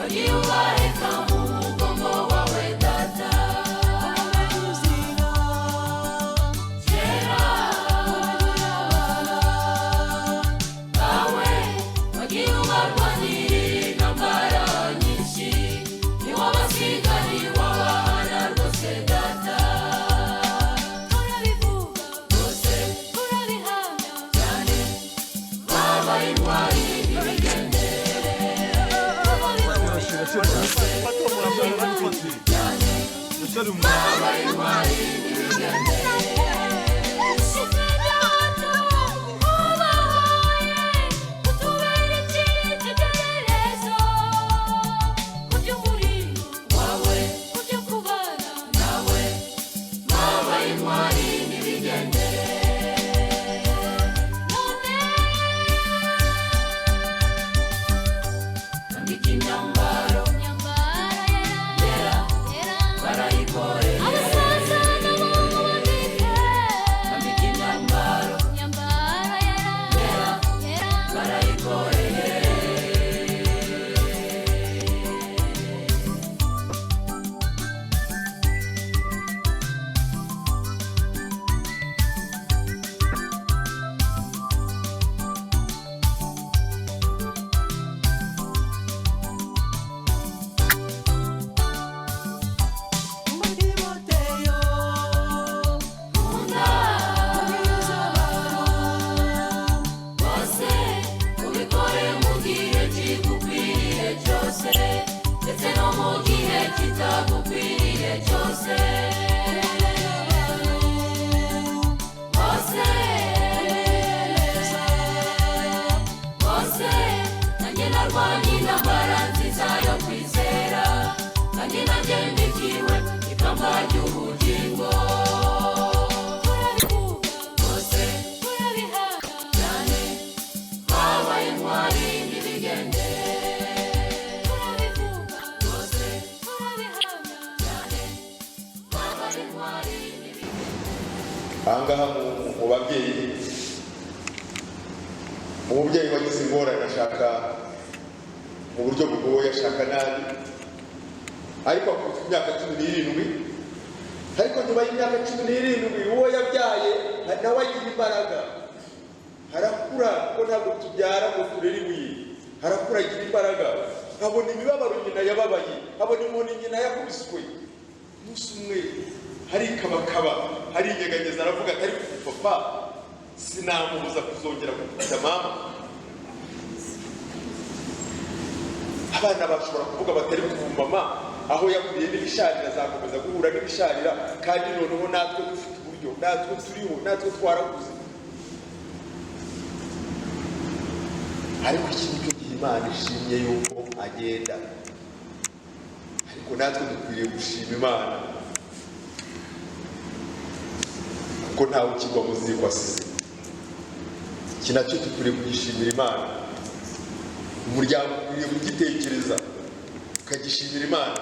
Wagiye ubaheka mu mugongo wawe data. Kera bawe wagiye ubarwanira intambara nyinshi, ntiwabasiga, ntiwabahana rwose data. Turabivuga rwose, turabihamya cyane, babaye intwari ntibigendere. Babaye intwari ntibigendere. Wawe nawe babaye intwari ntibigendere. Ambika imyambaro yera barayikoreye. Ambika imyambaro yera barayikoreye. Bose ubikore mu gihe kigukwiriye cyose, ndetse no mu gihe kitagukwiriye cyose. Bose bose nanjye narwanye intambara nziza yo kwizera, kandi nanjye mbikiwe ikamba ry'ubugingo. Bose cyane babaye intwari ntibigendere. Bose cyane babaye intwari ntibigendere. Ahangaha mu babyeyi, umubyeyi wagize ingorane ashaka mu buryo bugoye, ashaka nabi, ariko akubita imyaka 17. Ariko nyuma y'imyaka 17 uwo yabyaye nawe agira imbaraga, harakura, kuko ntabwo tubyara ngo turere ibuye. Harakura, agira imbaraga, abona imibabaro nyina yababaye, abona inkoni nyina yakubiswe. Umunsi umwe harikabakaba, harinyeganyeza, aravuga ati: "Ariko papa sinamubuza kuzongera gukubita mama." Abana bashobora kuvuga batari ku mama aho yakuriye n'ibisharira, azakomeza guhura n'ibisharira, kandi noneho natwe dufite uburyo, natwe turiho, natwe twarakuze. Ariko iki nicyo gihe Imana ishimye yuko agenda, ariko natwe dukwiriye gushima Imana kuko ntawe ukigwa mu ziko asize. Iki nacyo dukwiriye kugishimira Imana. Umuryango ukwiriye kugitekereza ukagishimira Imana.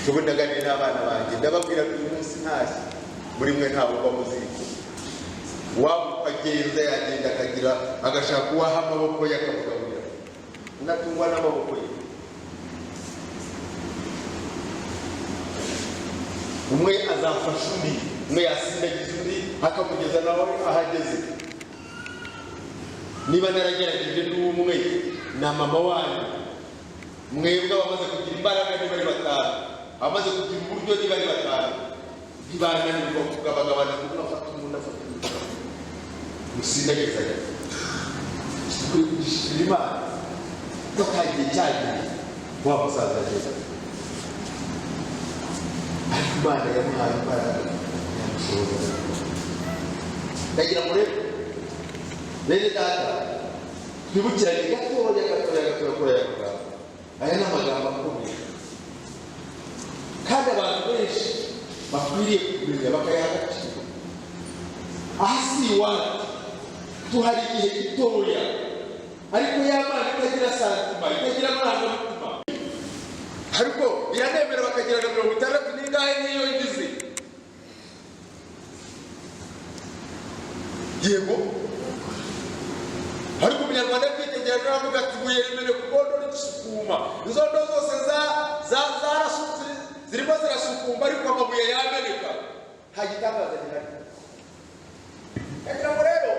Ubu ndaganira n'abana banjye, ndababwira ko uyu munsi ntashye muri mwe ntawe uba mu ziko. Waba uko agenda, yagenda akagira agashaka uwaha amaboko ye akamugaburira, unatungwa n'amaboko ye. Umwe azafasha undi, umwe yasindagiza undi akamugeza nawe ahageze. Niba naragerageje n'umwe na mama wanyu, mwebwe abamaze kugira imbaraga niba ari batanu, abamaze kugira uburyo niba ari batanu, ntibananirwa kugabagabana, kuko afata umuntu, afata undi, musindagizanya. Dukwiye kugishimira Imana ko atagiye cyagiye wa musaza ageze, ariko Imana yamuhaye imbaraga, yamushoboza. Ndagira ngo rero bene data twibukiranye gatoya gatoya gatoya kuri aya magambo. Aya ni amagambo akomeye kandi abantu benshi bakwiriye kumenya bakayaha agaciro. Aha si iwacu, tuhari igihe gitoya, ariko ya Mana itagira sentiment, itagira amarangamutima, ariko iranemera bakagira na 60 n'ingahe nk'iyo ngize. Yego, ariko umunyarwanda kwitegereza aravuga ati: "Ibuye rimene ku rwondo." gusukuma, inzondo zose zarasutse, zirimo zirasukumba, ariko amabuye yameneka, nta gitangaza gihari. Ndagira ngo rero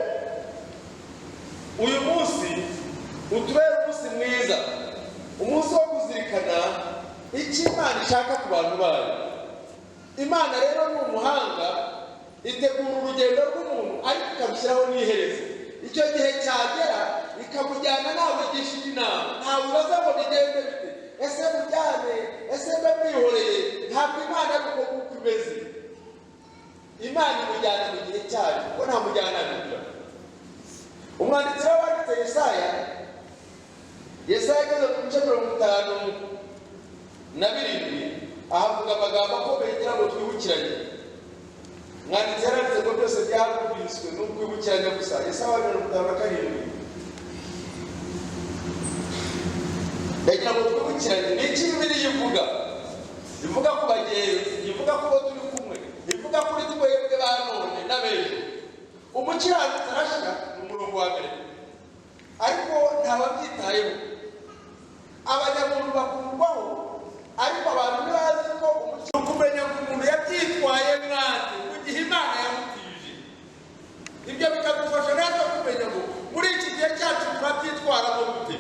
uyu munsi utubere umunsi mwiza, umunsi wo kuzirikana icyo Imana ishaka ku bantu bayo. Imana rero ni umuhanga, itegura urugendo rw'umuntu ariko ikarushyiraho n'iherezo. Icyo gihe cyagera ikamujyana ntawe igishije inama, ntawe ubaza ngo bigende bite, ese mujyane, ese mbe mwihoreye. Ntabwo Imana ari uko nguko imeze. Imana imujyana mu gihe cyayo, kuko nta mujyanama igira. Umwanditsi we wanditse Yesaya, Yesaya ageze ku bice 57 ahavuga amagambo akomeye ngira ngo twibukiranye. Umwanditsi yaranditse ngo byose byakubiswe ni ukwibukiranya gusa. Yesaya 57, ndagira ngo twibukiranye ni iki Bibiliya ivuga. Ivuga ku bagenzi, ivuga ku bo turi kumwe, ivuga kuri twebwe ba none n'abejo. Umukiranutsi arashira, ni umurongo wa mbere, ariko ntababyitayeho. Abanyamuntu bakurwaho, ariko abantu ntibazi ko umukino kumenya ngo umuntu yabyitwaye mwate mu gihe Imana yamutije. Ibyo bikadufasha natwe kumenya ngo muri iki gihe cyacu turabyitwaramo gute.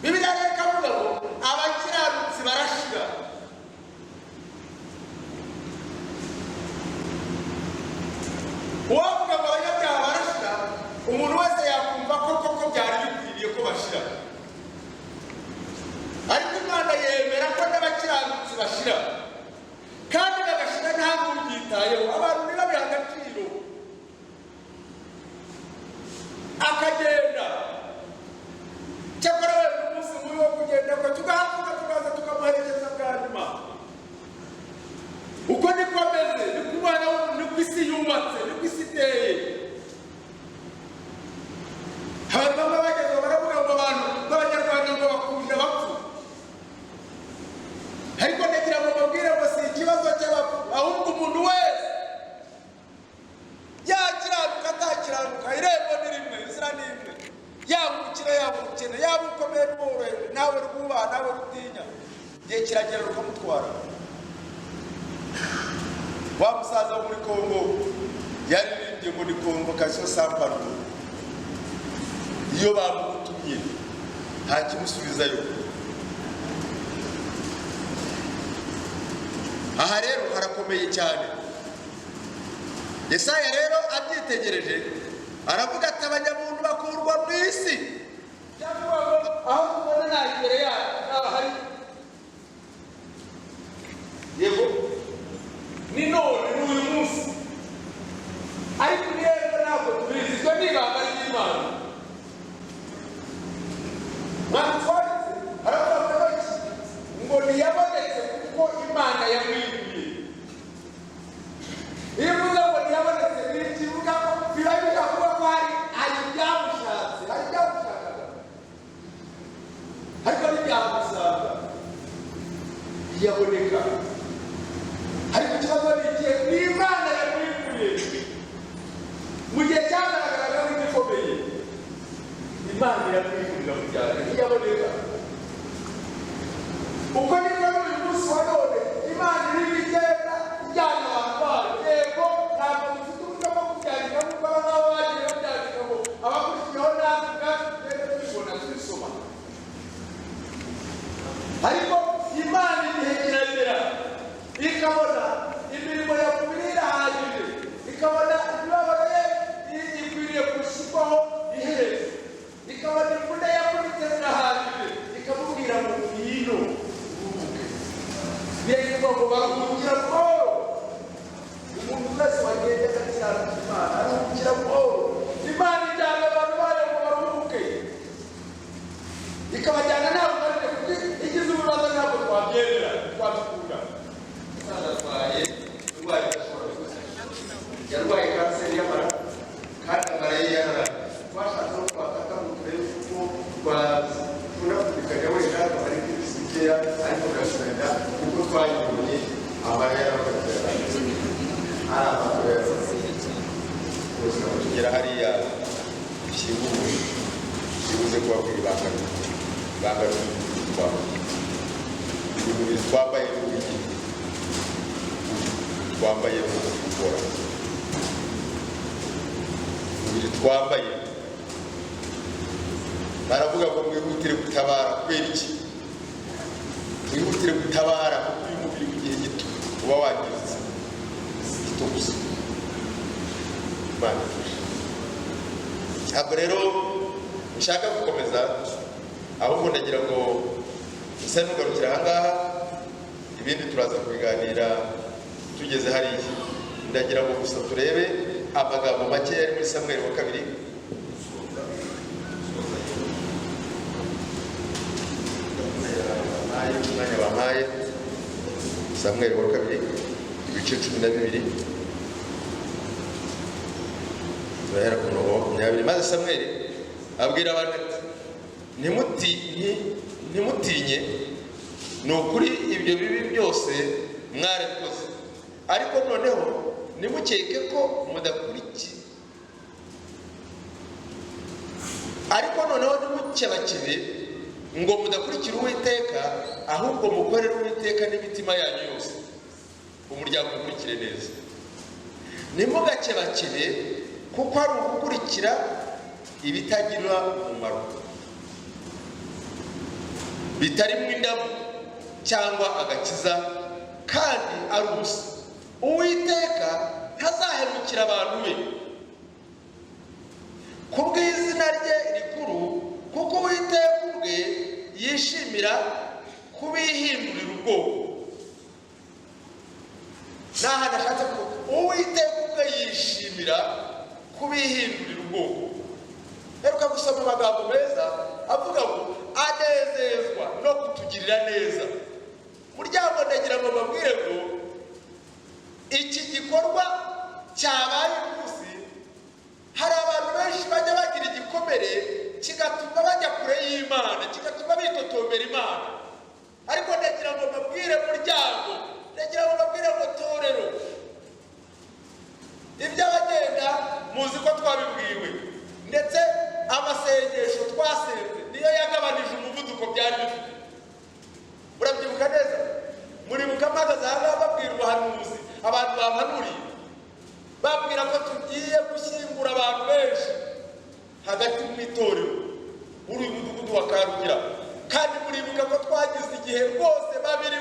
Bibiliya rero ikavuga ngo abakiranutsi barashira. Uwavuga ngo abanyabyaha barashira, umuntu wese yakumva ko koko byari bikwiriye ko bashira. Ariko Imana yemera ko n'abakiranutsi bashira, kandi bagashira nta n'ubyitayeho. Abantu ntibabihe agaciro, akagenda. Cyakora wenda umunsi mubi wo kugenda kwe tugahaguruka tukaza tukamuherekeza bwa nyuma. Uko niko ameze, niko umwana w'umuntu, niko isi yubatse, niko isi iteye. Abantu bamwe bageze baravuga ngo abantu b'Abanyarwanda ngo bakunda abapfu, ariko ndagira ngo mbabwire ngo si ikibazo cy'abapfu, ahubwo umuntu wese yakiranuka atakiranuka, irembo ni rimwe, inzira ni imwe. Yaba umukire, yaba umukene, yaba ukomeye n'uworoheje, nawe rwubaha, nawe rutinya, igihe kiragera rukamutwara. Wa musaza wo muri Kongo yaririmbye ngo ni convocation sans pardon. Iyo bamutumye nta kimusubizayo. Aha rero harakomeye cyane. Yesaya rero abyitegereje aravuga ati abanyamuntu bakurwa mu isi. Cyangwa ngo aho tubona nta imbere yacu ntabahari. Yego ni none, ni uyu munsi, ariko rero ntabwo tubizi. Ibyo ni ibanga ry'Imana. Mwanditsi wanditse aravuga ngo iki? Ngo ntiyabonetse kuko Imana yamwimuriye. Iyo uvuze ngo ntiyabonetse, ni ikivuga ko biba bishobora kuba ko hari ibyamushatse, hari ibyamushakaga, ariko ntibyamusanga, ntiyaboneka. Ariko ikibazo ni ikihe? Ni Imana yamwimuriye mu gihe cyagaragaraga nk'igikomeye. Imana iramwimurira mu cyaro, ntiyaboneka. Uko niko n'uyu munsi wa none Imana irimo igenda ijyana abantu bayo. Yego ntabwo dufite uburyo bwo kubyandika nk'uko aba ngaba bagiye babyandika ngo abakurikiyeho natwe ubwacu tugende tubibona tubisoma, ariko Imana igihe kiragera ikabona imirimo ya mubiri irahagije, ikabona imibabaro ye ikwiriye gushyirwaho iherezo, ikabona imvune yavunitse zirahagije, ikamubwira ngo ngwino uruhuke. Birahirwa ngo baruhukira mu mahoro. Umuntu wese wagenda agakiranuka Imana aruhukira mu mahoro. Imana ijyana abantu bayo ngo baruhuke, ikabajyana ntabwo barire, kuko igize ububazo ntabwo twabyemera, twabikunda. Umusaza arwaye indwara idashobora gukira, yarwaye kanseri y'amara, kandi amara ye yararangiye. Twashatse aho twakata ngo turebe uko twapfundikanya wenda akaba ari nk'ibisi bikeya, ariko birashoboka kuko twayibonye amara yararangiye, ari amakuru yarangiye. Tugera hariya dushyinguwe, tubuze kubabwira ibanga. Ibanga ry'umubiri twambaye, uyu mubiri twambaye ni uw'igihe, twambaye ni ukora umubiri twambaye. Baravuga ngo mwihutire gutabara. Kubera iki mwihutire gutabara? Kuko uyu mubiri mu gihe gito uba wangiritse, gito gusa. Imana ifashe. Ntabwo rero nshaka gukomeza, ahubwo ndagira ngo nsa n'ugarukira ahangaha, ibindi turaza kubiganira tugeze hariya. Ndagira ngo gusa turebe amagambo make yari muri Samweli wa kabiri. Umwanya bampaye, Samweli wa kabiri ibice 12, turahera ku murongo wa 20. Maze Samweli abwira abantu ati: "Ntimutinye, ni ukuri ibyo bibi byose mwarabikoze, ariko noneho nimukeke ko mudakurikiye, ariko noneho ntimukebakebe ngo mudakurikira Uwiteka, ahubwo mukorere Uwiteka n'imitima yanyu yose." Umuryango ukurikire neza. Ntimugakebakebe kuko ari ugukurikira ibitagira umumaro, bitarimo indamu cyangwa agakiza, kandi ari ubusa. Uwiteka ntazahemukira abantu be ku bw'izina rye rikuru, kuko Uwiteka ubwe yishimira kubihindurira ubwoko. Ni ahantu ashatse kuvuga Uwiteka ubwe yishimira kubihindurira ubwoko. Heruka gusoma amagambo meza avuga ngo anezezwa no kutugirira neza. Muryango, ndagira ngo mbabwire ngo iki gikorwa cyabaye umunsi, hari abantu benshi bajya bagira igikomere kigatuma bajya kure y'Imana, kigatuma bitotombera Imana. Ariko ndagira ngo mbabwire muryango, ndagira ngo mbabwire ngo torero, iby'abagenda muzi ko twabibwiwe, ndetse amasengesho twasenze niyo yagabanije umuvuduko byari bifite. Murabyibuka neza, muribuka mpagaze aha ngaha babwira ubuhanuzi, abantu bahanuriye babwira ko tugiye gushyingura abantu benshi hagati mu itorero muri uyu mudugudu wa Karugira. Kandi muribuka ko twagize igihe rwose babiri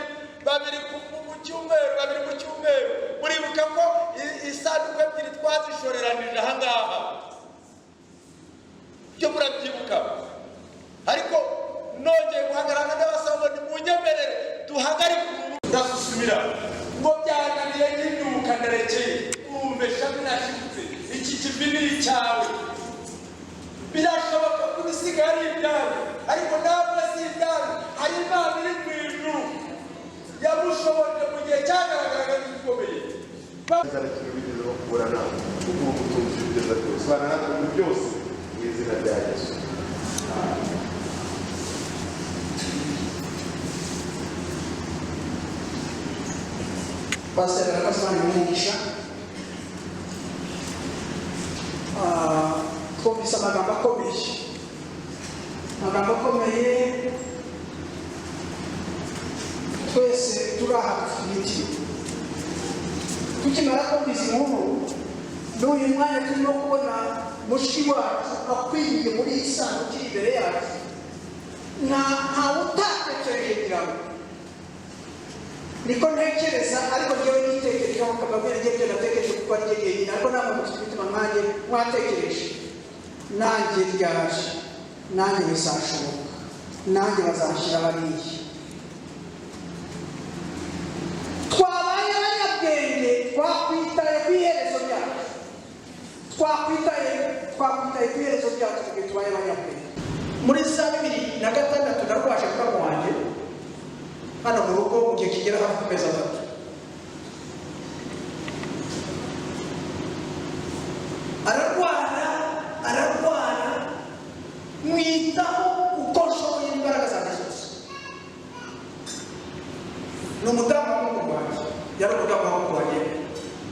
babiri mu cyumweru, babiri mu cyumweru. Muribuka ko isanduku ebyiri twazishoreranije aha ngaha, byo murabyibuka. Ariko nongeye guhagarara n'abasaba ngo nimunyemerere duhagarike ubu, ndasusumira ngo byananiye, nkibyuka ndarekeye. Wumve shami, nashibutse, iki kivi ni icyawe. Birashoboka ko ibisigaye ari ibyanyu, ariko namwe si ibyanyu. Hari Imana iri mu ijuru yamushoboje mu gihe cyagaragaraga nk'igikomeye. Nta na kimwe bigeze bakuburana, kuko ubu butunzi bugeza byose. Bana natwe muri byose, mu izina rya Yesu. Pasiteri arakoze, Imana imuhe. Twumvise amagambo akomeye, amagambo akomeye. Twese turi aha dufite imitima. Tukimara kumva izi nkuru, n'uyu mwanya turimo kubona mushiki wacu akwiriye muri iyi sanduku iri imbere yacu, ntawe utatekereje, ngira ngo niko ntekereza, ariko njyewe nitekerejeho nkababwira njye ibyo natekereje, kuko ari njye jyenyine, ariko namwe mufite imitima nkanjye mwatekereje: nanjye ryaje, nanjye bizashoboka, nanjye bazanshyira hariya. Twabaye abanyabwenge, twakwitaye ku iherezo ryacu, twakwitaye ku iherezo ryacu kugira tubaye abanyabwenge. Muri za 2006 narwaje muramu wanjye hano mu rugo mu gihe kigera hafi ku mezi 3. Ararwara, ararwara, mwitaho uko nshoboye n'imbaraga zanjye zose. Ni umudamu wa mukuru wanjye, yari umudamu wa mukuru wanjye,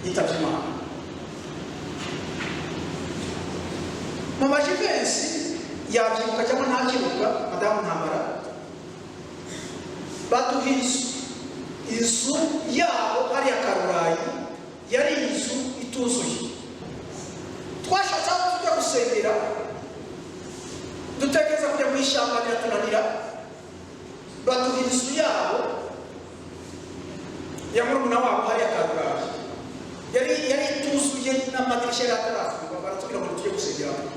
yitabye Imana. Mama Jivensi yabyibuka cyangwa ntabyibuka, madamu Ntambara. Baduha inzu, inzu yabo hariya Karurayi, yari inzu ituzuye. Twashatse aho tujya gusengera, dutekereza kujya mu ishyamba, biratunanira. Baduha inzu yabo ya murumuna wabo hariya Karurayi, yari ituzuye, n'amadirishya yari atarafungwa. Baratubwira ngo tujye gusengeramo.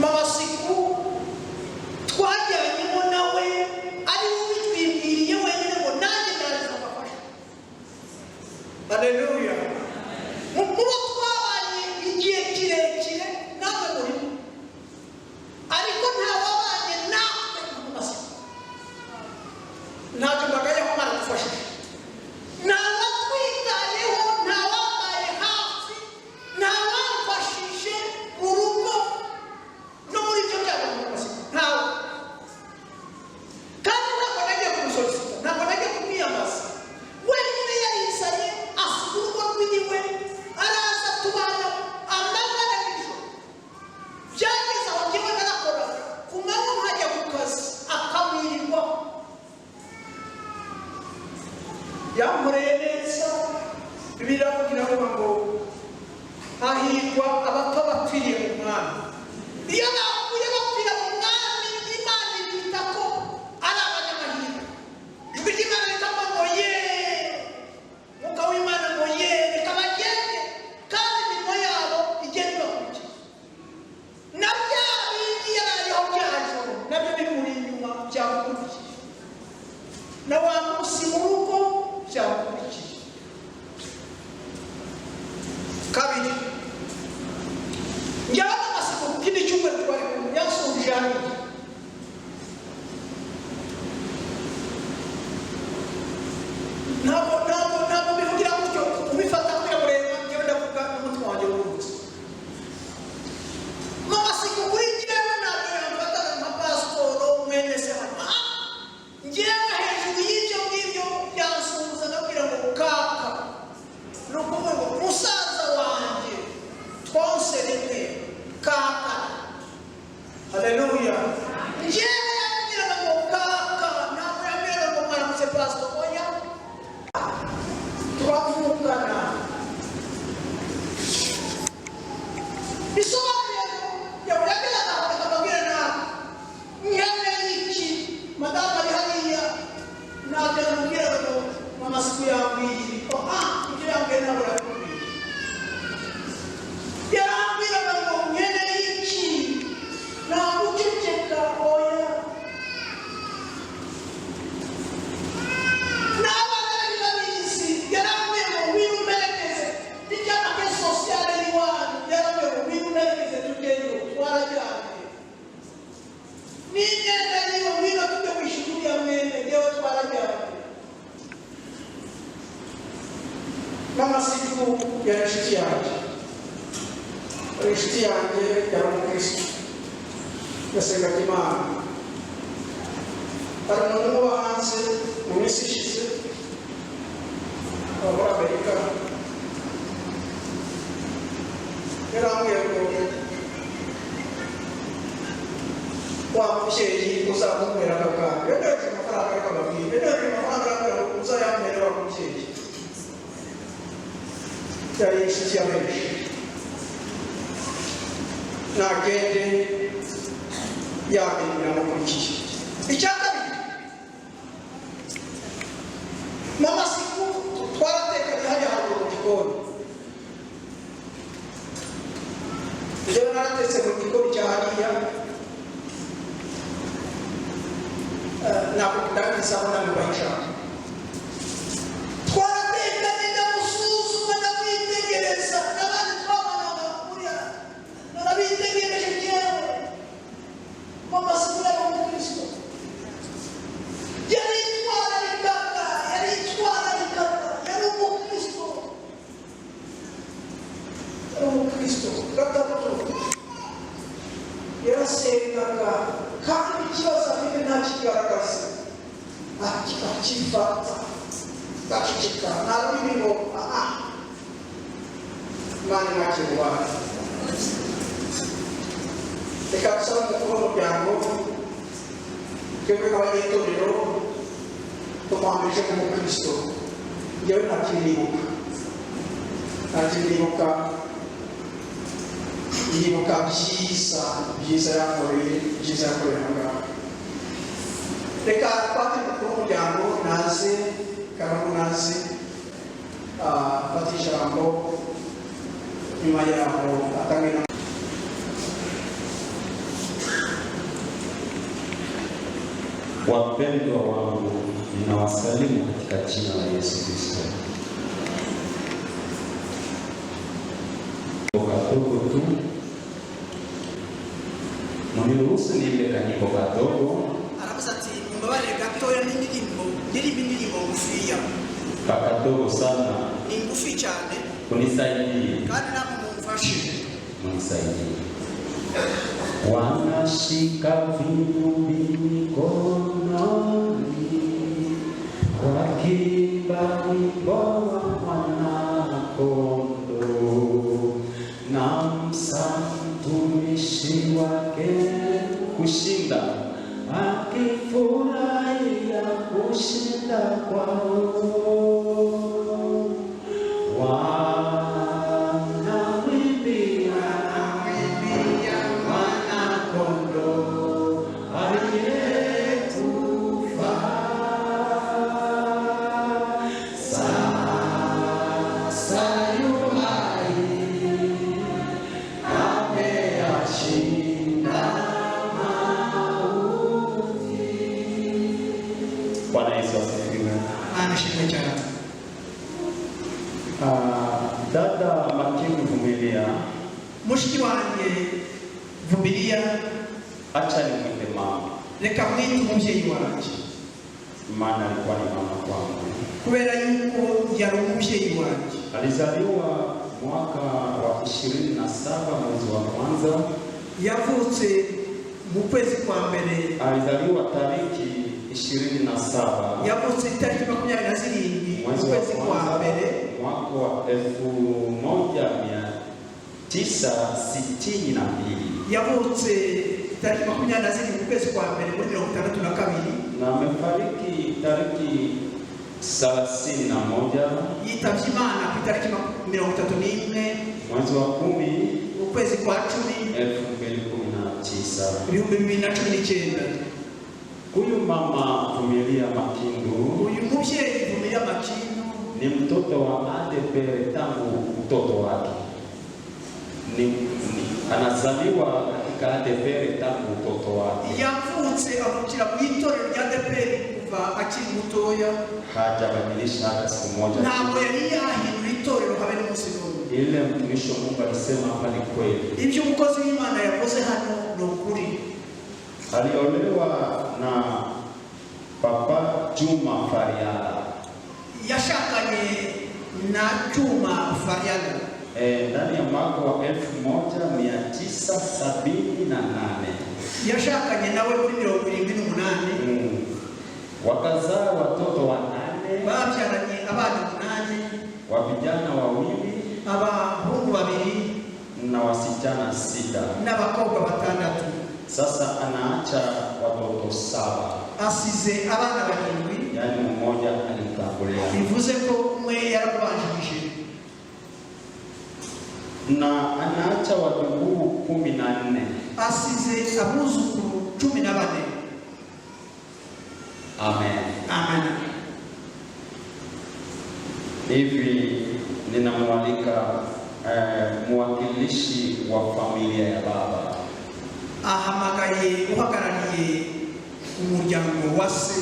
Mama Siku twajyanyemo nawe, ari we ubitwibwiriye wenyine ngo nanjye ndaza mbafasha. Haleluya! Mu bo twabanye igihe kirekire namwe murimo, ariko ntawabanye natwe nka Mama Siku. Ntacyo mbagayeho, mwaradufashije. Ntawatwitayeho, ntawambaye hafi, ntawamfashije mu rugo no muri ibyo byago mu masiku, ntawe. Kandi ntabwo nagiye kumusolisita, ntabwo nagiye kumwiyambaza. Wenyine yarizanye, asiga urugo rw'iwe, araza tubana amanywa na nijoro. Byageze aho njyewe narakoraga ku manywa, nkajya ku kazi, akamwirirwaho. Yankoreye neza. Bibiliya iravuga ngo hahirwa abapfa bapfiriye mu Mwami. Iyo bapfuye bapfira mu Mwami, Imana ibita ko ari abanyamahirwe. Ijwi ry'Imana rikavuga ngo ye, Mwuka w'Imana ngo ye, reka bagende, kandi imirimo yabo igenda ibakurikiye. Na bya bindi yarayeho bya joro nabyo bimuri inyuma, byamukurikiye, na wa munsi mu rugo byamukurikiye. Kabiri, njyewe n'amasiko ku kindi cyumweru twari kumwe, yansuhuje hariya. Ntabwo mbivugira gutyo, ubifata kubera njyewe ndavuga n'umutima wanjye wumutse. Mama Siku kuri njyewe ntabwo yamfataga nka pasitoro mwene se hano. Njyewe hejuru y'ibyo ngibyo yansuhuza ndabwira ngo kaka, ni ukuvuga ngo musaza wanjye, twonse rimwe, kaka. Haleluya! Njyewe yambwiraga ngo kaka, ntabwo yambwiraga ngo mwaramutse pasitoro, oya. Twavukana, bisobanuye ngo yabwiraga akababwira nabi nkeneye iki, madamu ari hariya. Ntabwo yamubwiraga ngo Mama Siku yambwiye ibi. Ah, ibyo yambwiye ntabwo yabikubwiye. Yarambwiraga ngo nkeneye iki, ntabwo uceceka, oya. N'abana be babizi. Yarambwiye ngo ngwino umperekeze bijyana ke sosiyale y'iwanyu. Yarambwiye ngo ngwino umperekeze tujyeyo, twarajyanye n'imyenda yiwe, ngwino tujye kwishyura uriya mwenda, yewe twarajyanye. Mama Siku yari inshuti yanjye, yari inshuti yanjye, yari umukristo, yasengaga Imana. Hari umuntu uba hanze mu minsi ishize, aba muri Amerika, yarambwiye ngo wa mubyeyi uzamumpera akabwambere, yanyohereje amafaranga, ariko ababwira yanyohereje amafaranga, arambwira ngo uzayampere wa mubyeyi. Yari inshuti ya benshi. Nagende yamenyera amukurikiye. Icya kabiri, Mama Siku twaratekanye hariya haruguru mu gikoni. Njyewe naratetse mu gikoni cya hariya. Ntabwo ndabizaho nabibaha ijambo. Twaratekanye, ndamusuzuma, ndamwitegereza, n'abandi twabanaga buriya narabitegereje njyewe. Mama Siku yari umukristo, yaritwararikaga, yaritwararikaga, yari umukristo, yari umukristo. Gatatu, yarasengaga, kandi ikibazo afite ntakigaragaza, akifata gaceceka, nta rurimi ngo aha. Imana imwakire mu bantu. Reka dusabe umukuru w'umuryango. Twebwe nk'abanyetorero tumuhambirije nk'umukristo. Njyewe ntakinibuka, ntakinibuka, yibuka byiza, byiza yakoreye, byiza yakoreye aha ngaha. Reka twakire umukuru w'umuryango, naze Karungu, naze afate ijambo, nyuma yaho atange na Wapendwa wangu, ninawasalimu katika jina la Yesu Kristo. Kadogo tu, mniruhusu niimbe kanyimbo kadogo. Aravuze ati mumbabarire gatoya n'indirimbo, ndirimba indirimbo ngufiya. Kadogo sana, Ni ngufi cyane. Unisaidie, Kandi namwe mumfashe. Unisaidie. Wanashika vinubi mikononi, wakiimba wimbo wa mwana-kondoo, na Musa mtumishi wake kushinda, akifurahia kushinda kwao. Wanamwimbia mwana-kondoo aliyekufa. Sasa yu hai, ameyashinda mauti. Bwana Yesu asifiwe. Imana ishimwe cyane. Ah, dada Makini Vumilia, Mushiki wanjye Vumilia, acha nimwite mama, reka mwite umubyeyi wanjye, maana alikuwa ni mama kwangu. Kubera yuko yari umubyeyi wanjye. Alizaliwa mwaka wa 27 mwezi wa kwanza. Yavutse mu kwezi kwa mbere. Alizaliwa tariki 27 Yavutse itariki 27 mu mwezi wa kwezi kwa kwanza mbere mwaka wa 1962 Yavutse itariki 27 mu kwezi kwa mbere muri 62 na amefariki tariki 31 Yitabye Imana ku itariki 31 mwezi wa 10 ukwezi kwa 10 2019. 2019. Huyu mama Vumilia Makindu Uyu mubyeyi Vumilia Makindu ni mtoto wa ADPR tangu utoto wake. Ni anazaliwa katika ADPR tangu utoto wake. Yavutse avukira mu itorero rya ADPR kuva akiri mutoya. Hajabadilisha hata siku moja. Ntabwo yari yahindura itorero habe n'umunsi n'umwe. Ile mtumishi wa Mungu alisema hapa ni kweli. Ibyo umukozi w'Imana yakoze hano ni ukuri. Aliolewa na Papa Juma Fariala. Yashakanye na Juma Fariala. Ndani ya mwaka wa 1978. Yashakanye nawe muri 78. Wakazaa watoto wanane, Babyaranye abana umunani, wa vijana wawili abahungu babiri na wasichana sita. N'abakobwa batandatu. Sasa anaacha watoto saba, Asize abana barindwi, yaani mmoja alimtangulia, bivuze ko umwe yaramubanjirije, na anaacha wajukuu 14. Asize abuzukuru 14. Amen. Amen. Hivi ninamwalika mwakilishi wa familia ya baba Ahamagaye uhagarariye umuryango wa se.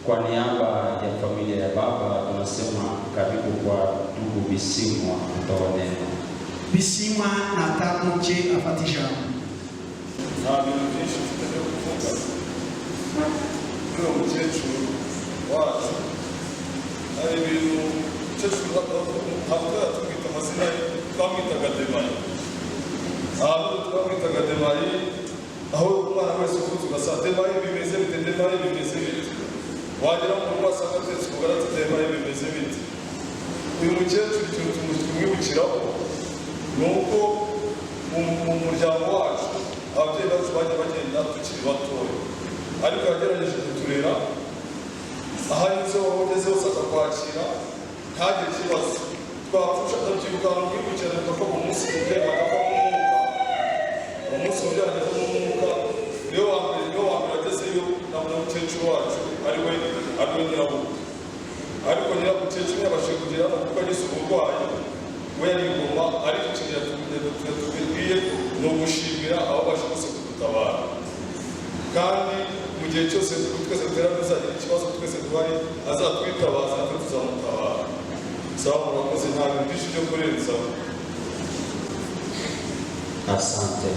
Kwa niaba ya familia ya baba tunasema karibu kwa ndugu Bisimwa kutoa neno. Bisimwa natambuke afata ijambo. Nta bintu byinshi mfite byo kuvuga kuri uwo mukecuru wacu. Hari ibintu umukecuru ntabwo tumwita amazina ye, twamwitaga Demayi. Ntabwo twamwitaga Demayi, aho umwana wese uvutse ugasanga "Demayi bimeze bite? Demayi bimeze bite?" Wagera mu rugo wasanga atetse ubugari ati "Demayi bimeze bite?" Uyu mukecuru ikintu tumwibukiraho ni uko mu muryango wacu ababyeyi bacu bagiye bagenda tukiri batoya. Ariko yagerageje kuturera, aho anyuze waba ugeze hose akakwakira, ntagire ikibazo. Twapfusha, ndabyibuka ahantu mwibukira, ko mu munsi umubyeyi agapfa nk'umwuka, umunsi umubyeyi agapfa nk'umwuka, niwe wa mbere agezeyo na mukecuru wacu, ariwe nyirabukwe. Ariko nyirabukecuru ntiyabashije kugera hano kuko yagize uburwayi, we yari i Goma. Ariko ikintu yatubwiye ni ugushimira ababasha bose kudutabara, kandi mu gihe cyose twese duterana tuzagira ikibazo, twese duhari, azatwitabaza, natwe tuzamutabara. Sawa, murakoze, nta bintu byinshi byo kurenzaho. Asante.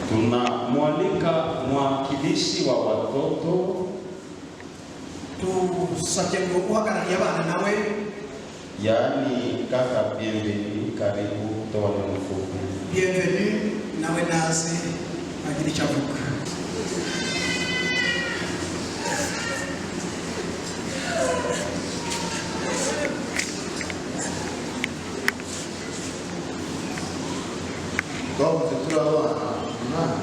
Tunamwalika mwakilishi wa watoto. Dusabye ngo uhagarariye abana nawe, yaani kaka Bienvenu, karibu, toa neno fupi. Bienvenu, nawe naze agira icyo avuga. Twahoze turi abana 8.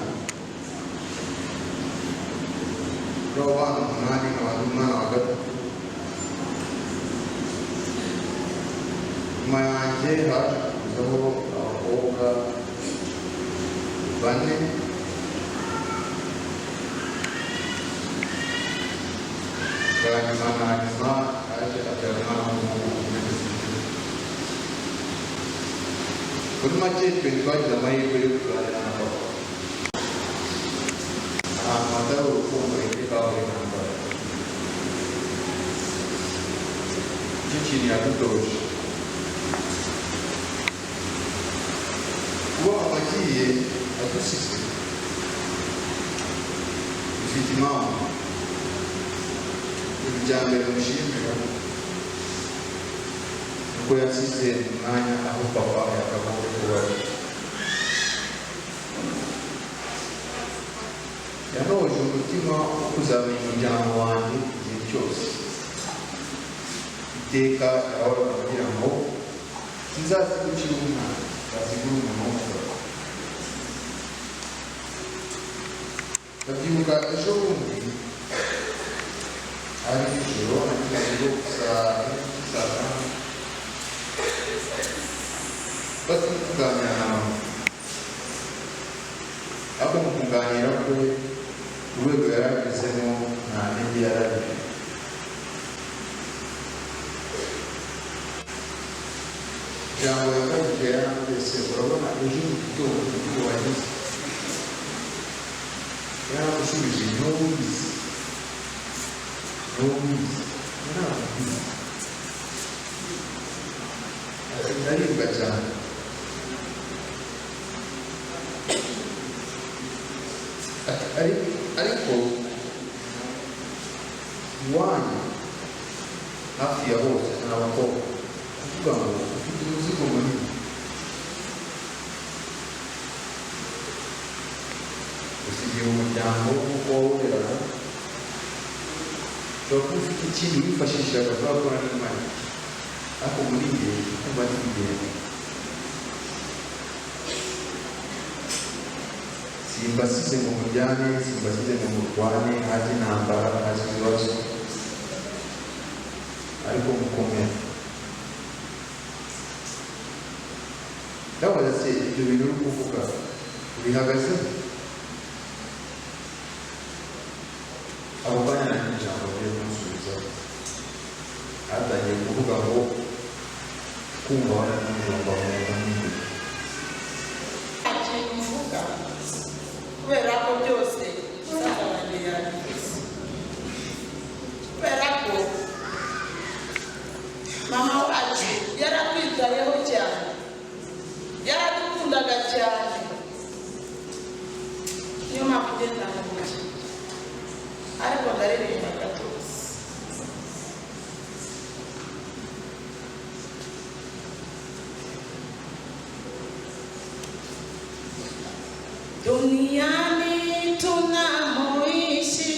Turi abana 8, nkaba ndi umwana wa gatatu. Nyuma yanjye haje kuzaho abakobwa bane. Bwa nyuma na nyuma haje abyara umwana w'umuhungu umwe. Muri make, twe twagize amahirwe yo kuganira na papa. Ahantu hatari urukundo iteka hahora intambara. Nicyo kintu yadutoje. Kuba mama agiye adusize bifite impamvu. Ibya mbere mushimira nuko yasize umwanya aho papa yakagombye kuba ari. Yanoje umutima wo kuzamenya umuryango wanjye igihe cyose. Iteka yahoraga kugira ngo sinzasiga ukiri umwana, nzasiga uri umuntu w'umugabo. Ndabyibuka ejo bundi ari nijoro, nageze mu rugo saa 5, bari kuganira na mama. Ariko mu kuganira kwe, urwego yari agezemo nta ntege yari agifite. Ijambo yambajije yarambwiye: "Urabona ejo mu gitondo umutima wagize?" Yaramushubije: "Ntubizi, ntubizi, ntabwo mbizi." Ati: "Ndaribwa cyane." Ati: "Ariko iwanyu hafi ya bose ni abakobwa, kuvuga ngo ufite umuzigo munini, usigiye umuryango nk'uko wawureraga. Ushobora kuba ufite ikindi wifashishaga kubera ko n'Imana, ariko muri njye kumva ntigenda. Simbasize ngo muryane, simbasize ngo murwane, haze intambara, haze ibibazo, ariko mukomere." Ndabaza: "Se ibyo bintu uri kuvuga ubihagazeho?" Ako kanya nta ijambo agiye kumusubiza. Atangiye kuvuga ngo kumva waramujomba mu nda n'imbere. Nta kintu mvuga kubera ko byose musaza wanjye yabivuze, kubera ko mama wacu yaratwitayeho cyane, yaradukundaga cyane. Niyo mpamvu ugenda mu mujyi, ariko ndaririmba gatozi. Duniani tunamoishi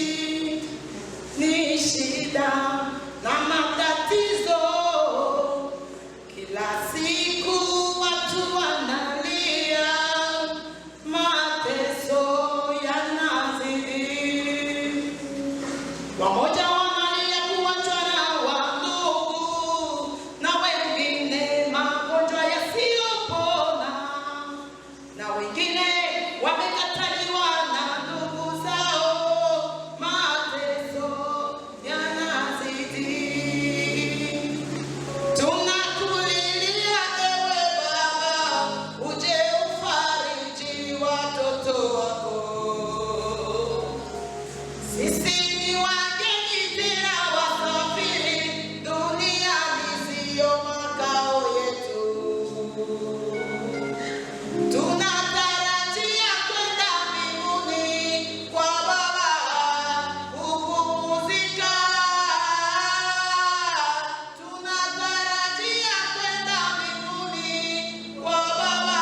ni shida na matatizo. Kila siku watu wanalia, mateso yana Wamoja wanalia kuachwa na wandugu, na wengine magonjwa yasiyopona, na wengine wamekataliwa na ndugu zao, mateso yanazidi. Tunakulilia ewe Baba, uje ufariji watoto wako. Sisi ni wageni tena wasafiri, duniani siyo makao yetu. Tunatarajia kwenda mbinguni kwa Baba kupumzika. Tunatarajia kwenda mbinguni kwa Baba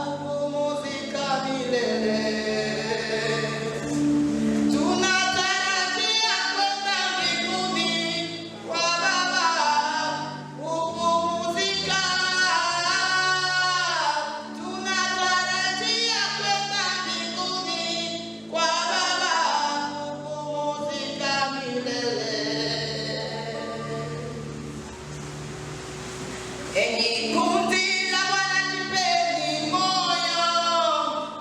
kupumzika milele. Tunatarajia kwenda mbinguni kwa Baba kupumzika. Tunatarajia kwenda mbinguni kwa Baba kupumzika milele. Enyi kundi la Bwana, jipeni moyo,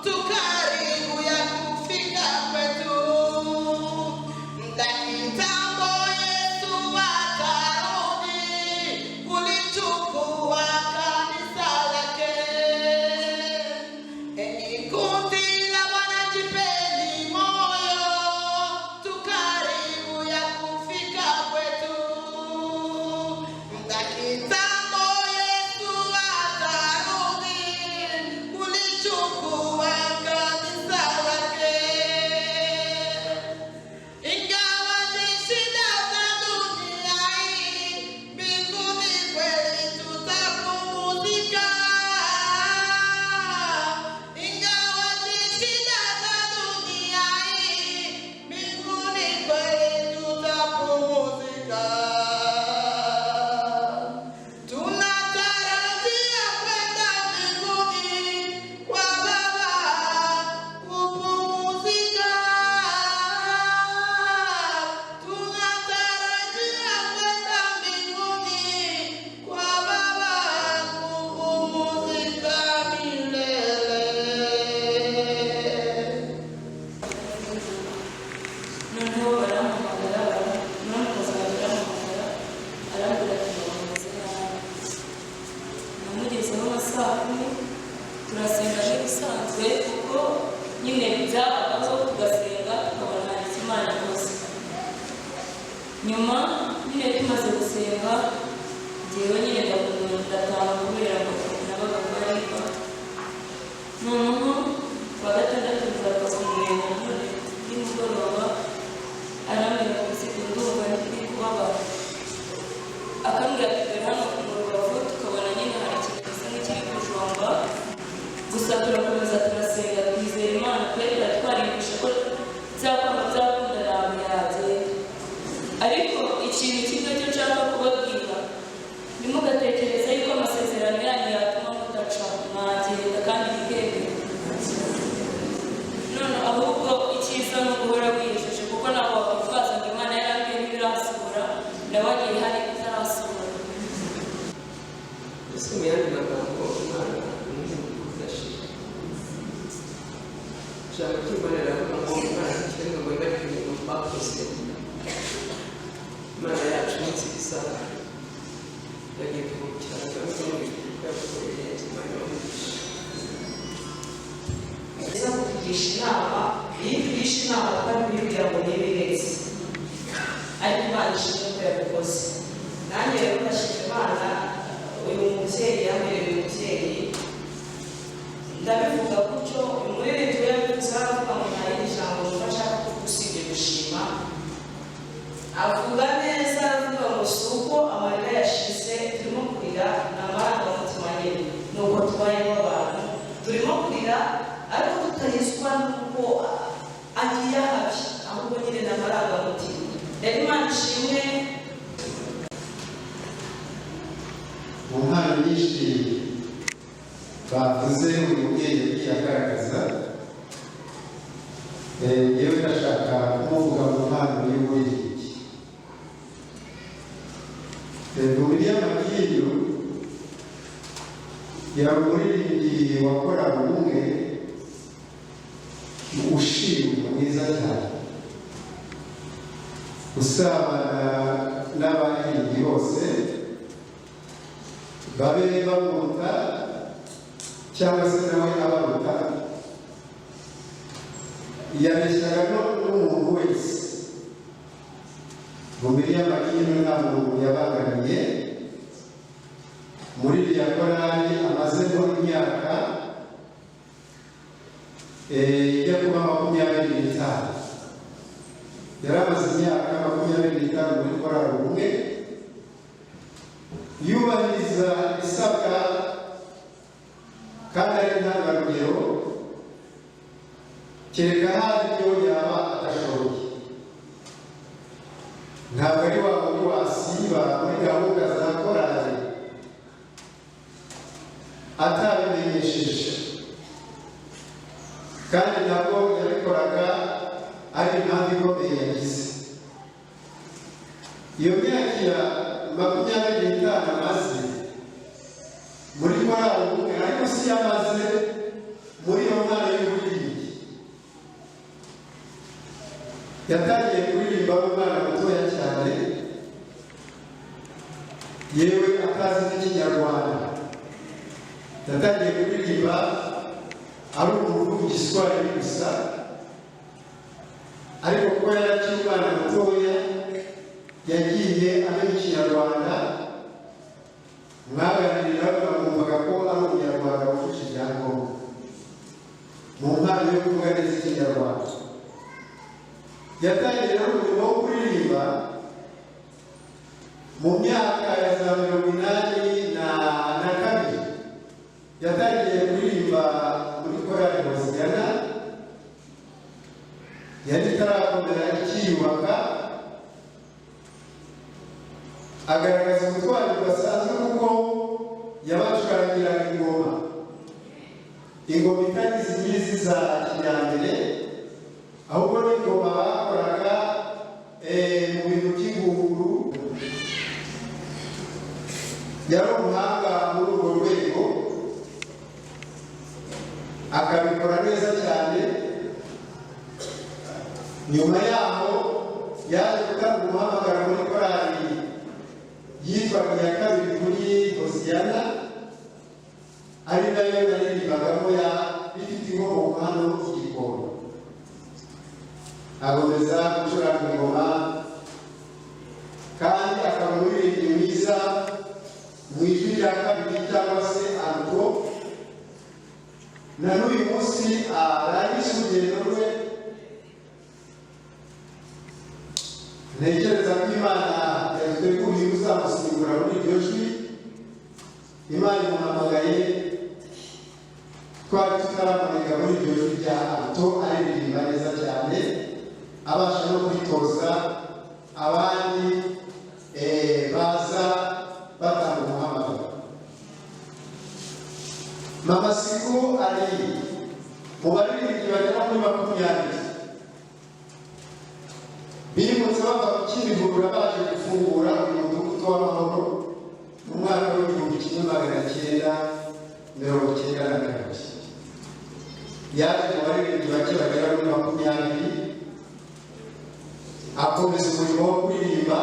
tu karibu ya kufika kwetu. Muda kitambo Yesu atarudi kulichukua kanisa lake. Enyi kundi la Bwana, jipeni moyo, tu karibu ya kufika kwetu. Muda kitambo Yesu atarudi kulichukua kanisa lake. Ingawa ni shida za dunia hii, mbinguni kweli tutapumzika. Ingawa ni shida za dunia hii, mbinguni kweli tutapumzika. Tunatarajia kwenda mbinguni kwa Baba kupumzika. Tunatarajia kwenda mbinguni kwa Baba kupumzika milele. Noneho barampamagara, muramukazi wanjye arampamagara, arambwira ati mama ameze nabi. Namugezeho nka saa 10, turasenga nk'ibisanzwe kuko nyine byabagaho, tugasenga tukabona hari icyo Imana ikoze. Nyuma nyine tumaze gusenga, njyewe nyine ndataha kubera ngo nabaga kwa Riva. Noneho kuwa gatandatu nzapfa kumureba nanone nimugoroba, arambwira ngo siko ndumva ndi kubabara, akambwira ati dore hano mu rubavu, tukabona nyine hari ikintu gisa nk'ikiri kujomba. Gusa turakomeza turasenga, twizera Imana pe, twariyumvisha ko byakwanga byakunda ntabwo yagenda. Ariko ikintu kimwe cyo nshaka kubabwira, ntimugatekereze yuko amasezerano yanyu yatuma mudaca, mwagenda kandi bikemera. None ahubwo icyiza ni uguhora wiyejeje, kuko ntabwo wakwitwaza ngo Imana yarambwiye ntibirasohora, nawe agiye hari ibitarasohora. Ese mu yandi magambo, Imana ni kudashira. Ijambo ry'Imana riravuga ngo Imana ntikiremwa ngo yibagirwe imirimo twakoze. Imana yacu ni nziza, yagiye kuruhukira mu gihugu kuko yagukoreye. Imana ibamugisha. Nziza kutugisha inama, iyo itugisha inama kandi uyibwira ngo niba ihetse, ariko Imana ishimwe ko yabikoze. Nanjye rero ndashima Imana, uyu mubyeyi yambereye umubyeyi. Ndabivuga gutyo, umuririmbyi we yabivuze, aravuga ngo nta rindi jambo numva nshaka kuvuga usibye gushima. Avuga neza, aravuga ngo si uko amarira yashize turimo kurira, ni amarangamutima nyine, ni uko tubayeho abantu, turimo kurira ariko tutahizwa n'uko agiye ahabi, ahubwo nyine ni amarangamutima. Rero Imana ishimwe. Mu mpano nyinshi bavuze uyu mubyeyi yagiye agaragaza, yewe ndashaka kumuvuga mu mpano y'uburirimbyi. Vumilia Makinyo yari umuririmbyi wakoraga ubumwe ushimwa mwiza cyane, usabana n'abaririmbyi bose, babe bamuruta cyangwa se nawe abaruta. Yabeshyaga n'umuntu wese. Vumilia Makinyo nta muntu yabangamiye muri iriya korali amazemo imyaka ijya kuba 25. Yari amaze imyaka 25 muri korali Ubumwe, yubahiriza ibisabwa kandi ari intangarugero, kereka hari ibyo yaba adashoboye. Ntabwo ari wa wundi wasiba muri gahunda za korali atabimenyesheje, kandi ntabwo yabikoraga ari impamvu ikomeye yagize. Iyo myaka ya 25 amaze muri korali Ubumwe, ariko si yamaze muri iyo ntara y'uburirimbyi. Yatangiye kuririmba ari umwana mutoya cyane, yewe atazi n'ikinyarwanda. Yatangiye kuririmba ari umuntu uvuga igiswahili gusa, ariko kuba yari akiri umwana mutoya yagiye amenya ikinyarwanda. Mwaganirira bamwumvaga ko ari umunyarwanda wujuje ibyangombwa mu mpano yo kuvuga neza ikinyarwanda. Yatangiye umurimo wo kuririmba mu myaka ya za 82. Yatangiye kuririmba muri korali Hoziyana yari itarakomera ikiyubaka, agaragaza ubutwari budasanzwe kuko yabacurangiraga ingoma, ingoma itari izi ngizi za kijyambere, ahubwo n'ingoma bakoraga mu bintu by'ingunguru. Yari umuhanga muri urwo rwego, akabikora neza cyane. Nyuma yaho yaje gutanga umuhamagaro muri korali yitwaga iya kabiri kuri Hoziyana, ari nayo yaririmbagamo ya ifite inkomoko hano i Gikondo. Akomeza gucuranga ingoma kandi akaba umuririmbyi mwiza mu ijwi rya kabiri cyangwa se alto. Na n'uyu munsi arangije urugendo rwe, ntekereza ko Imana yaduteguriye uzamusimbura muri iryo jwi. Imana imuhamagaye twari tutaramurika muri iryo jwi rya alto, aririmba neza cyane, abasha no kwitoza abandi baza batanga umuhamagaro. Mama Siku ari mu baririmbyi bagera kuri 20 bimutse bava ku Kimihurura baje gufungura uyu mudugudu w'amahoro mu mwaka w'1992. Yaje mu baririmbyi bake bagera kuri 20, akomeza umurimo wo kuririmba,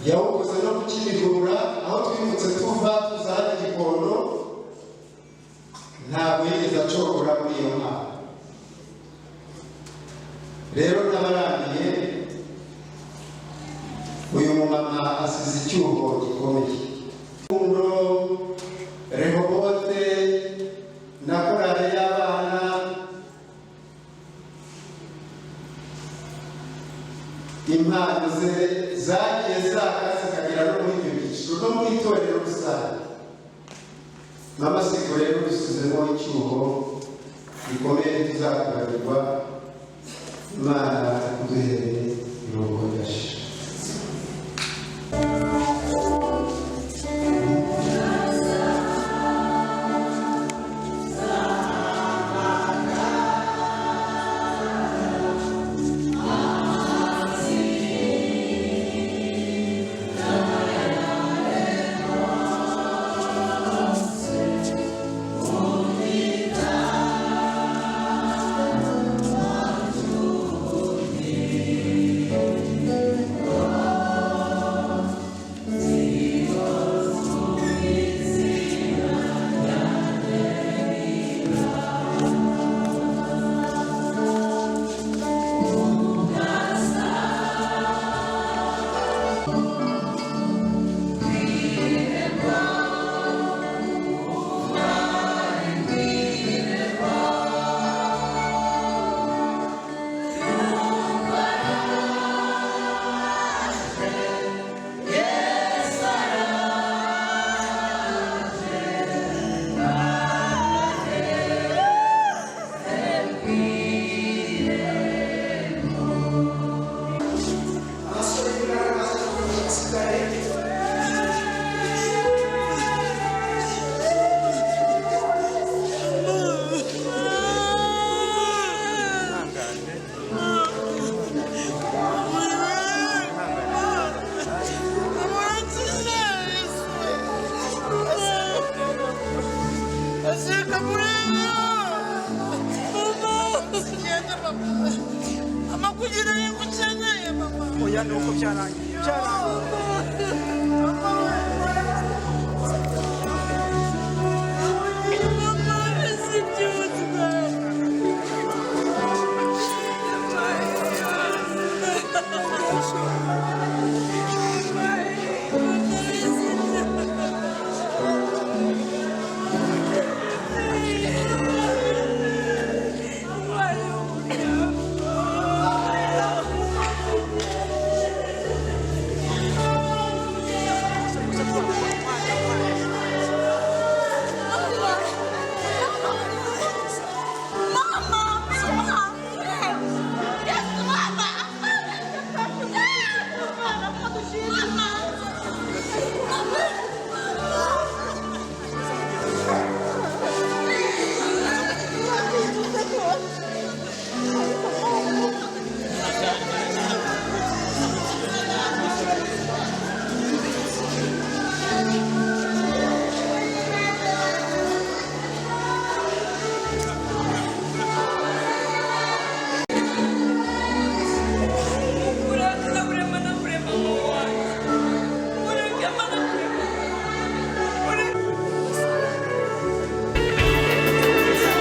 yawukoze no ku Kimihurura aho twimutse tuva tuza hano i Gikondo. Ntabwo yigeze acogora muri iyo mpano. Rero n'abarambiye, uyu mumama asize icyuho gikomeye. Rukundo, Rehobote na korali y'abana impano ze zagiye zaka zikagera no muri ibyo byiciro no mu itorero rusange. Mama Siku rero dusizemo icyuho gikomeye tuzakubarirwa. Imana ikuduhere iruhuko ridashira. Thank Sigenda mama. Mama kugira ngo ukeneye mama. Oya, ni uko byarangiye, byarangiye. Mama we. Mama sibyutse.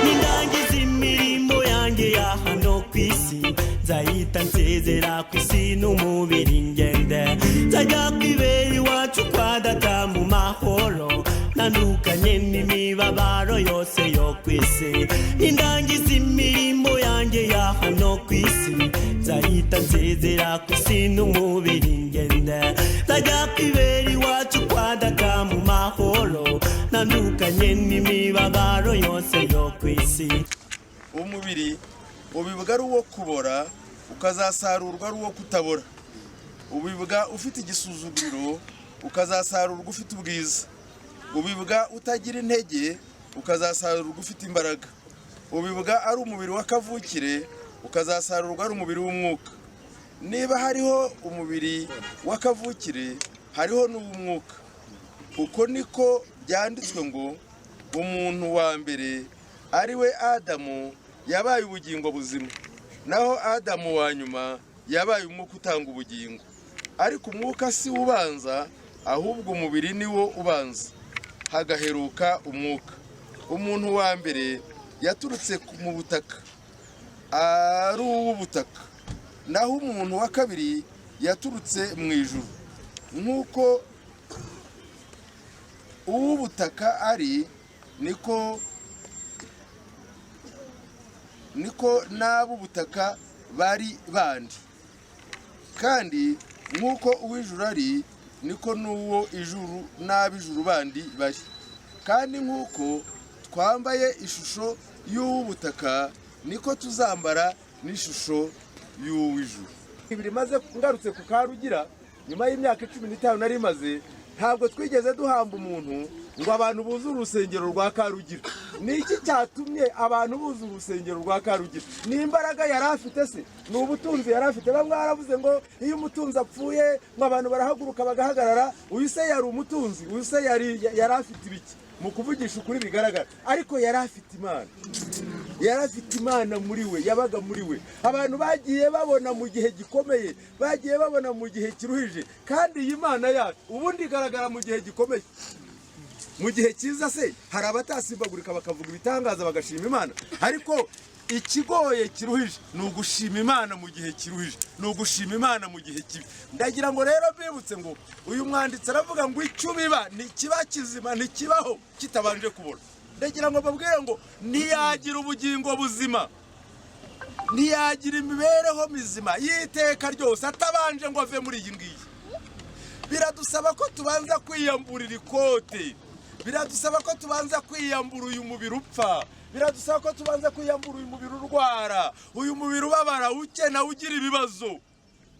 Nindangiza imirimo yanjye ya hano ku isi, nzahita nsezera ku isi n'umubiri ngende, nzajya kwibera iwacu kwa data mu mahoro, ntandukanye n'imibabaro yose yo ku isi. Nindangiza imirimo yanjye ya hano ku isi, nzahita nsezera ku isi n'umubiri ngende, nzajya kwibera iwacu kwa data mu mahoro, ntandukanye n'imibabaro yose yo ku isi. Umubiri ubibwa ari uwo kubora, ukazasarurwa ari uwo kutabora. Ubibwa ufite igisuzuguriro, ukazasarurwa ufite ubwiza. Ubibwa utagira intege, ukazasarurwa ufite imbaraga. Ubibwa ari umubiri w'akavukire, ukazasarurwa ari umubiri w'umwuka. Niba hariho umubiri w'akavukire, hariho n'uw'umwuka. Uko niko byanditswe ngo umuntu wa mbere ari we Adamu yabaye ubugingo buzima, naho Adamu wa nyuma yabaye umwuka utanga ubugingo. Ariko umwuka si wo ubanza, ahubwo umubiri ni wo ubanza, hagaheruka umwuka. Umuntu wa mbere yaturutse mu butaka, ari uw'ubutaka, naho umuntu wa kabiri yaturutse mu ijuru. Nk'uko uw'ubutaka ari, niko n'ab'ubutaka bari bandi, kandi nk'uko uw'ijuru ari, niko n'uwo ijuru n'ab'ijuru bandi bari. Kandi nk'uko twambaye ishusho y'uw'ubutaka, niko tuzambara n'ishusho y'uw'ijuru. Ibiri maze ngarutse ku Karugira nyuma y'imyaka 15 nari maze, ntabwo twigeze duhamba umuntu ngo abantu buzure urusengero rwa Karugira. Ni iki cyatumye abantu buzura urusengero rwa Karugira? Ni imbaraga yari afite se? Ni ubutunzi yari afite? Bamwe baravuze ngo iyo umutunzi apfuye ngo abantu barahaguruka bagahagarara. Uyu se yari umutunzi? Uyu se yari afite ibiki? Mu kuvugisha ukuri bigaragara, ariko yari afite Imana. Yari afite Imana muri we, yabaga muri we. Abantu bagiye babona mu gihe gikomeye, bagiye babona mu gihe kiruhije, kandi iyi Mana yacu ubundi igaragara mu gihe gikomeye. Mu gihe cyiza se hari abatasimbagurika bakavuga ibitangaza bagashima Imana, ariko ikigoye kiruhije ni ugushima Imana mu gihe kiruhije, ni ugushima Imana mu gihe kibi. Ndagira ngo rero mbibutse ngo uyu mwanditsi aravuga ngo icyo ubiba ntikiba kizima, ntikibaho kitabanje kubora. Ndagira ngo babwire ngo ntiyagira ubugingo buzima, ntiyagira imibereho mizima y'iteka ryose atabanje ngo ave muri iyi ngiyi. Biradusaba ko tubanza kwiyamburira ikote, biradusaba ko tubanza kwiyambura uyu mubiri upfa, biradusaba ko tubanza kwiyambura uyu mubiri urwara, uyu mubiri ubabara, ukena, ugira ibibazo,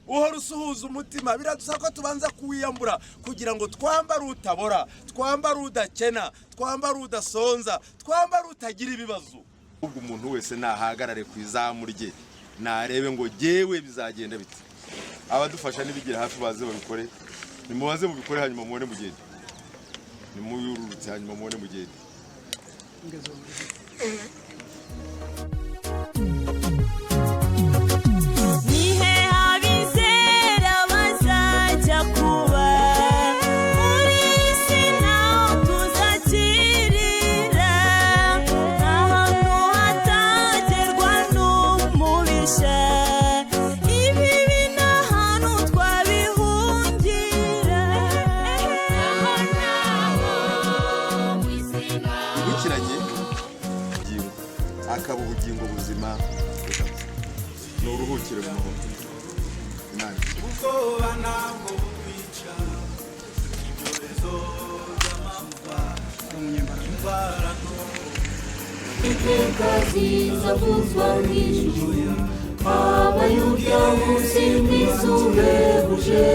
uhora usuhuza umutima. Biradusaba ko tubanza kuwiyambura kugira ngo twambare utabora, twambare udakena, twambare udasonza, twambare utagira ibibazo. Ubwo umuntu wese nahagarare ku izamu rye, narebe ngo jyewe bizagenda bite. Abadufasha nibigira hafi baze babikore, nimubaze mubikore hanyuma mubone mugende, nimuyururutse hanyuma mubone mugende. Mama, reka nuruhukire mu mahoro. Imana Ubwoba ntabwo bukwica, ibyorezo by'amapfa, indwara. Iteka zizavuzwa mu ijuru, abayuda munsi mwiza uhebuje,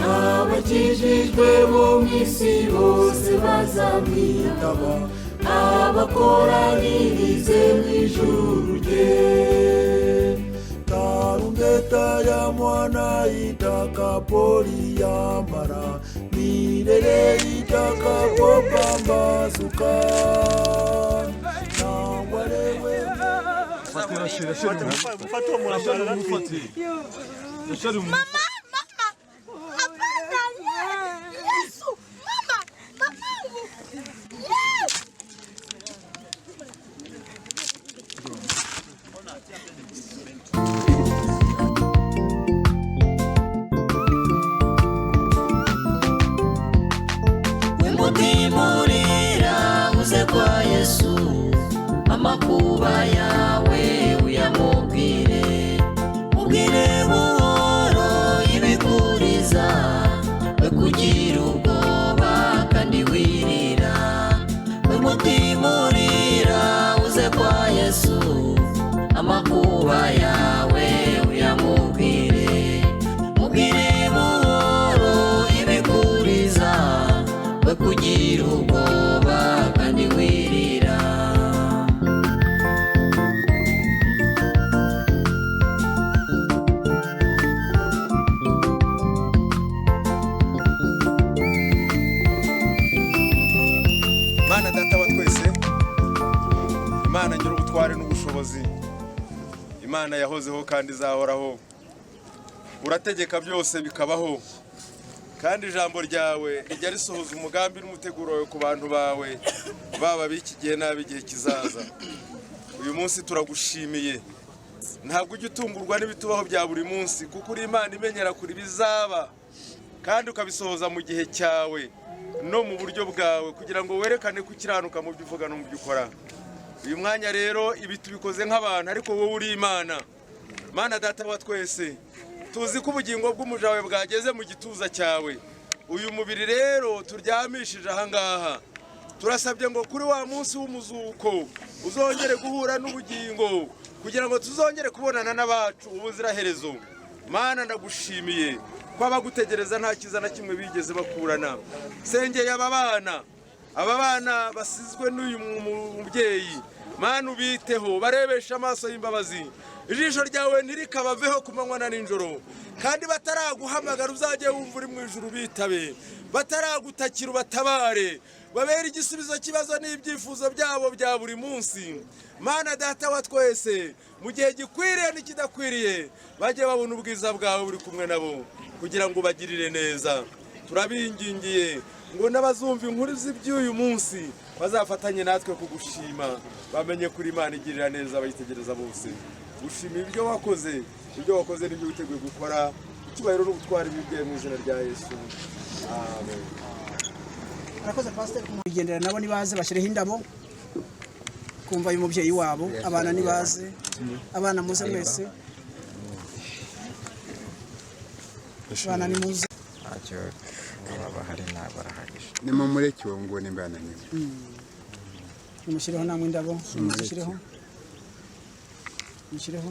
abakijijwe bo mu isi bose bazamwitaba, abakoranirize mu ijuru rye. Tarumbeta ya mwana itakapoliambara, milele itakapopambazuka, na wale Mama, mama, hapana, Yesu, mama, mamangu, Yesu. Umutima urira uze kwa Yesu, amakuba yawe uyamubwire, ubwire buhoro ibikuriza, we kugira ubwoba kandi wirira. Umutima urira uze kwa Yesu, amakuba yawe uyamubwire, ubwire buhoro ibikuriza, we kugira ubwoba kandi wirira. Mana Data wa twese, Imana ngira ubutware n'ubushobozi, Imana yahozeho kandi izahoraho, urategeka byose bikabaho, kandi ijambo ryawe rijya risohoza umugambi n'umuteguro wawe ku bantu bawe, baba b'iki gihe n'ab'igihe kizaza. Uyu munsi turagushimiye. Ntabwo ujya utungurwa n'ibitubaho bya buri munsi, kuko uri Imana imenyera kure ibizaba kandi ukabisohoza mu gihe cyawe no mu buryo bwawe, kugira ngo werekane ko ukiranuka mu byo uvuga no mu byo ukora. Uyu mwanya rero ibi tubikoze nk'abantu, ariko wowe uri Imana. Mana Data wa twese, tuzi ko ubugingo bw'umuja wawe bwageze mu gituza cyawe. Uyu mubiri rero turyamishije ahangaha, turasabye ngo kuri wa munsi w'umuzuko uzongere guhura n'ubugingo, kugira ngo tuzongere kubonana n'abacu ubuziraherezo. Mana, ndagushimiye ko abagutegereza nta cyiza na kimwe bigeze bakurana. Sengeye aba bana, aba bana basizwe n'uyu mubyeyi. Mana, ubiteho, barebeshe amaso y'imbabazi, ijisho ryawe ntirikabaveho ku manywa na nijoro, kandi bataraguhamagara uzajye wumva uri mu ijuru bitabe, bataragutakira ubatabare, babere igisubizo cy'ibibazo n'ibyifuzo byabo bya buri munsi. Mana Data wa twese, mu gihe gikwiriye n'ikidakwiriye, bajye babona ubwiza bwawe buri kumwe nabo, kugira ngo ubagirire neza. Turabingingiye ngo n'abazumva inkuru z'iby'uyu munsi bazafatanye natwe kugushima, bamenye kuri Imana igirira neza abayitegereza bose. Gushima ibyo wakoze, ibyo wakoze n'ibyo witeguye gukora. Icyubahiro n'ubutwari bibwiye mu izina rya Yesu, amen. Arakoze pasiteri. Kugendera nabo nibaze bashyireho indabo kumva uyu mubyeyi wabo. Abana nibaze, abana muze mwese, abana nimuze. Ntacyo baba bahari, ntabwo barahagije. Nimumureke uwo nguwo nimba yananiwe. Nimushyireho namwe indabo, nimushyireho, mushyireho.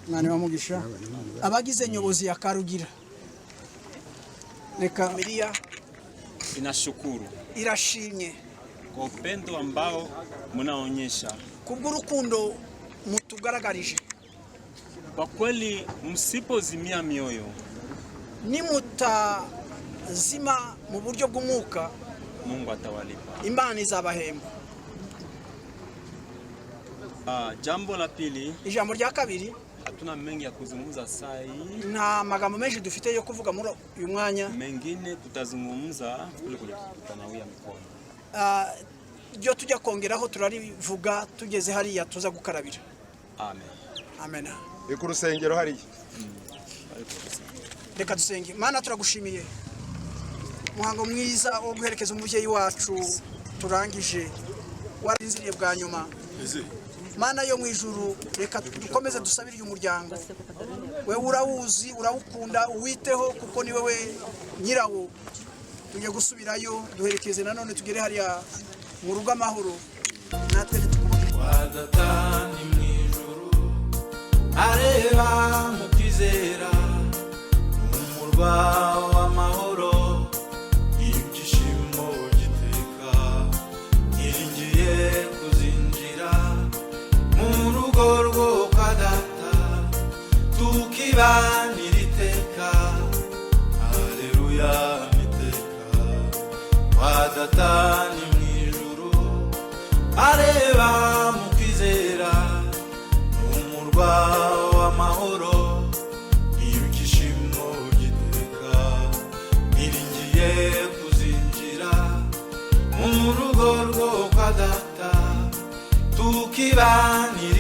Mwana wa mugisha, abagize nyobozi ya Karugira, reka Mariya Inashukuru irashimye kwa upendo ambao mnaonyesha. Kubw'urukundo mutugaragarije. Kwa kweli, msipozimia mioyo, nimutazima mu buryo bw'umwuka, Mungu atawalipa. Imana izabahemba. Jambo la pili, Ijambo rya kabiri, hatuna mengi ya kuzungumza saa hii, nta magambo menshi dufite yo kuvuga muri uyu mwanya. Mengine tutazungumza kule kwenye tutanawia mikono. Ibyo tujya kongeraho turarivuga tugeze hariya tuza gukarabira. Amen. Amen. Ni ku rusengero hariya. Bari ku rusengero. Reka dusenge. Mana, turagushimiye umuhango mwiza wo guherekeza umubyeyi wacu turangije, warinziriye bwa nyuma. Mana yo mu ijuru, reka dukomeze dusabire uyu muryango. Wewe urawuzi, urawukunda, uwiteho kuko ni wowe nyirawo. Tujye gusubirayo, duherekeze nanone, tugere hariya mu rugo amahoro, natwe ntitukubone. Kwa Data ni mu ijuru, areba mu kwizera, umurwa w'amahoro, ibyishimo giteka. Niringiye kuzinjira mu rugo rwo kwa Data, tukibanira iteka. Haleluya, iteka. Kwa Data ni mu ijuru, areba mu kwizera, umurwa w'amahoro, ibyishimo giteka. Niringiye kuzinjira mu rugo rwo kwa Data, tukibanira.